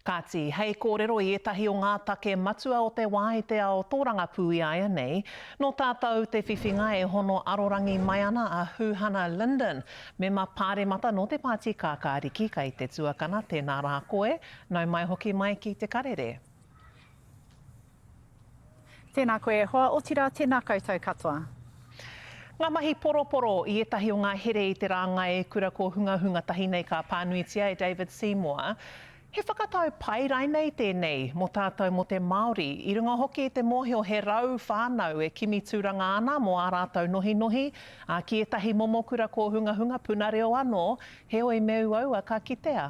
Kāti, hei kōrero i ētahi o ngā take matua o te wā i te ao tōrangapū i āianei, nō tātou te whiwhinga e hono arorangi mai ana a Huhana Lyndon, mema pāremata nō te Pāti Kākāriki kei te tuakana, tēnā rā koe, nau mai hoki mai ki Te Karere. Tēnā koe e hoa, otirā tēnā koutou katoa. Ngā mahi poroporo i ētahi o ngā here i te rāngai kura kōhungahunga tahi nei ka pānuitia e David Seymour. He whakatau pai rainei tēnei mō tātou mō te Māori, i runga hoki i te mōhio he rau whānau e kimi tūranga ana mō ā rātou nohinohi, ā, ki ētahi momo kura kōhungahunga puna reo anō, heoi me uaua ka kitea.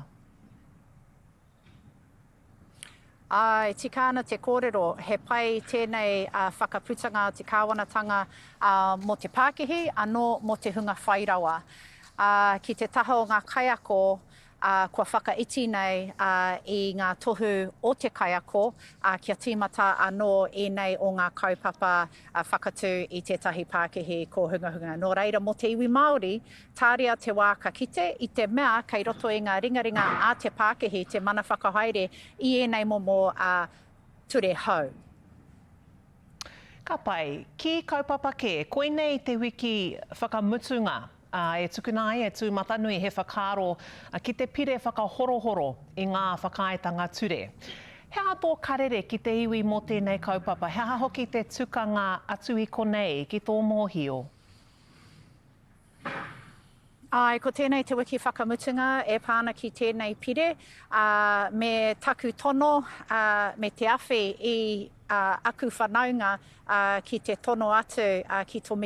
Ā, e tika ana te kōrero, he pai tēnei whakaputanga a te kāwanatanga mō te pākihi, anō mō te hunga whai rawa. Ā, ki te taha o ngā kaiako, ā, kua whakaiti nei i ngā tohu o te kaiako, ā, kia tīmata anō ēnei o ngā kaupapa whakatū i tētahi pākihi kōhungahunga. Nō reira, mō te iwi Māori, tāria te wā ka kite, i te mea kei roto i ngā ringaringa a te pākihi te mana whakahaere i ēnei momo ture hou. Ka pai. Ki kaupapa kē, koinei te wiki whakamutunga ā, e tukuna ai e Tūmatanui he whakaaro ki te pire whakahorohoro i ngā whakaaetanga ture. He aha tō karere ki te iwi mō tēnei kaupapa, he aha hoki te tukanga atu i konei ki tō mōhio? Āe, ko tēnei te wiki whakamutunga e pā ana ki tēnei pire, ā, me taku tono, ā, me te awhi i aku whanaunga, ā, ki te tono atu, ā, ki tō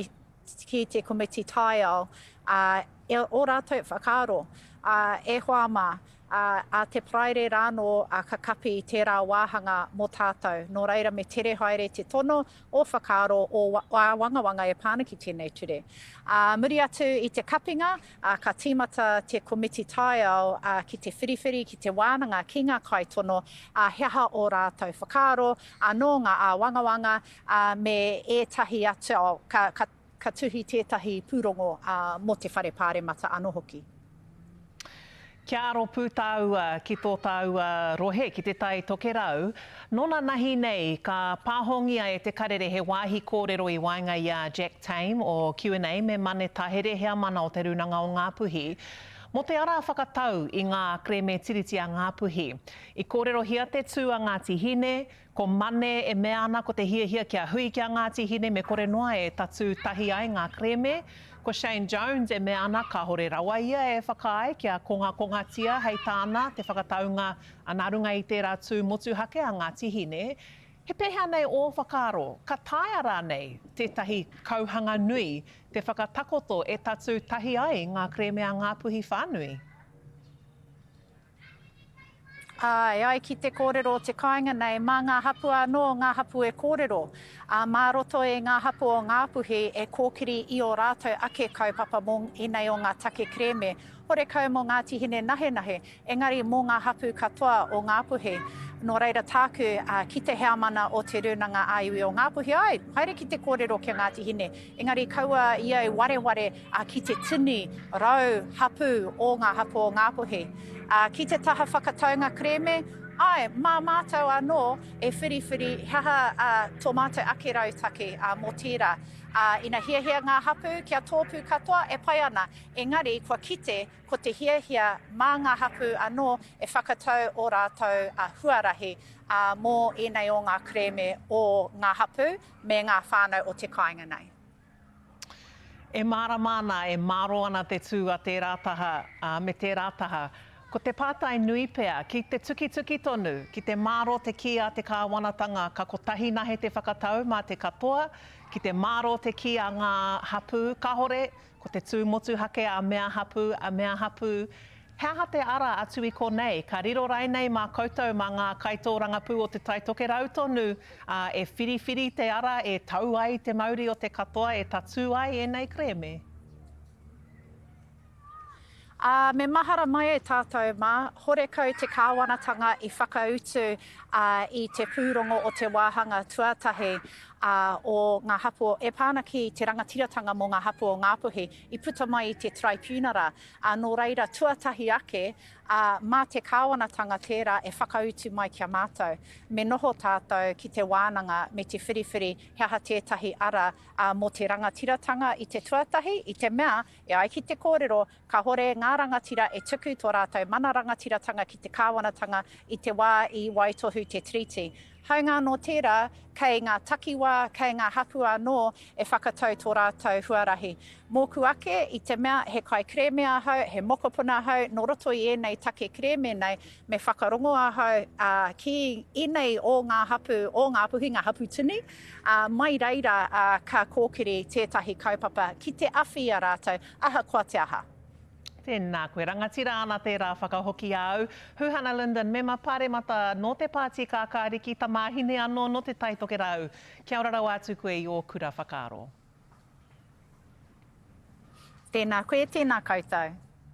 ki te komiti taiao, ā, e ō rātou whakaaro, ā, e hoa mā, ā, ā te Paraire rānō, ā, ka kapi i tērā wāhanga mō tātou. Nō reira me tere haere te tono, ō whakaaro, ō āwangawanga e pā ana ki tēnei ture. Ā muri atu i te kapinga, ā, ka tīmata te komiti taiao, ā, ki te whiriwhiri, ki te wānanga ki ngā kaitono, ā, he aha ō rātou whakaaro, anō ngā āwangawanga, ā, me ētahi atu, oh, ka, ka, ka tuhi tētahi pūrongo, ā, mō te Whare Pāremata anō hoki. Kia aro pū tāua ki tō tāua rohe, ki Te Tai Tokerau, nōna nahi nei ka pāhongia e Te Karere he wāhi kōrero i waenga i a Jack Tame o QNA me Mane Tahere, heamana o Te Rūnanga o Ngāpuhi, mō te ara whakatau i ngā kerēme Tiriti a Ngāpuhi. I kōrerohia te tū a Ngāti Hine, Ko Mane e mea ana ko te hiahia kia hui ki a Ngāti Hine me kore noa e tatū tahi ai ngā kerēme. Ko Shane Jones e mea ana kāore rawa ia e whakaae kia kongakongatia hei tāna te whakataunga nā runga i tērā tū motuhake a Ngāti Hine. He pēhea nei ō whakaaro, ka taea rānei tētahi kauhanga nui te whakatakoto e tatū tahi ai ngā kerēme a Ngāpuhi whānui? Ā, e ai ki te kōrero o te kāinga nei, mā ngā hapū anō ngā hapū e kōrero, ā, mā roto i ngā hapū o Ngāpuhi e kōkiri i ō rātou ake kaupapa mō ēnei o ngā take kerēme, horekau mō Ngāti Hine nahenahe, engari mō ngā hapū katoa o Ngāpuhi. Nō reira tāku, ā, ki te heamana o Te Rūnanga ā-Iwi o Ngāpuhi, āe, haere ki te kōrero ki a Ngāti Hine, engari kaua ia e wareware, ā, ki te tini rau hapū o ngā hapū o Ngāpuhi. Ā, ki te taha whakataunga kerēme, āe, mā mātou anō e whiriwhiri he aha ā, tō mātou ake rautaki ā, mō tērā. Ā, ina hiahia ngā hapū kia tōpū katoa, e pai ana, engari kua kite ko te hiahia mā ngā hapū anō e whakatau ō rātou huarahi ā, mō ēnei o ngā kerēme o ngā hapū me ngā whānau o te kāinga nei. E mārama ana, e mārō ana te tū a tērā taha, ā, me tērā taha. Ko te pātai nui pea, ki te tukituki tonu, ki te mārō te kī a te kāwanatanga ka kotahi nahe te whakatau mā te katoa, ki te mārō te kī a ngā hapū, kāore, ko te tū motuhake a mea hapū, a mea hapū, He aha te ara atu i konei? Ka riro rainei mā koutou, mā ngā kaitōrangapū o Te Tai Tokerau tonu, ā, e whiriwhiri te ara e tau ai te mauri o te katoa e tatū ai ēnei kerēme? Ā, me mahara mai e tātou mā, horekau te kāwanatanga i whakautu, ā, i te pūrongo o te wāhanga tuatahi. ā, o ngā hapū e pā ana ki te rangatiratanga mō ngā hapū o Ngāpuhi i puta mai i te Taraipiunara, ā, nō reira, tuatahi ake, ā, mā te kāwanatanga tērā e whakautu mai ki a mātou. Me noho tātou ki te wānanga me te whiriwhiri he aha tētahi ara, ā, mō te rangatiratanga i te tuatahi, i te mea, e ai ki te kōrero, Kāhore ngā rangatira e tuku tō rātou mana rangatiratanga ki te kāwanatanga i te wā i waitohu te Tiriti. Hāunga anō tērā, kei ngā takiwā, kei ngā hapū anō e whakatau tō rātou huarahi. Mōku ake, i te mea he kaikerēme ahau, he mokopuna ahau, nō roto i ēnei take kerēme nei, me whakarongo ahau ki ēnei o ngā hapū, o Ngāpuhi, ngā hapū tini, ā, mai reira ka kōkiri tētahi kaupapa ki te awhi i a rātou, Ahakoa te aha. Tēnā koe. Rangatira ana tērā whakahoki āu. Huhana Lyndon, mema paremata nō te Pāti Kākāriki, tamāhine anō nō Te Tai Tokerau. Kia ora rawa atu koe i ō kura whakaaro. Tēnā koe, tēnā koutou.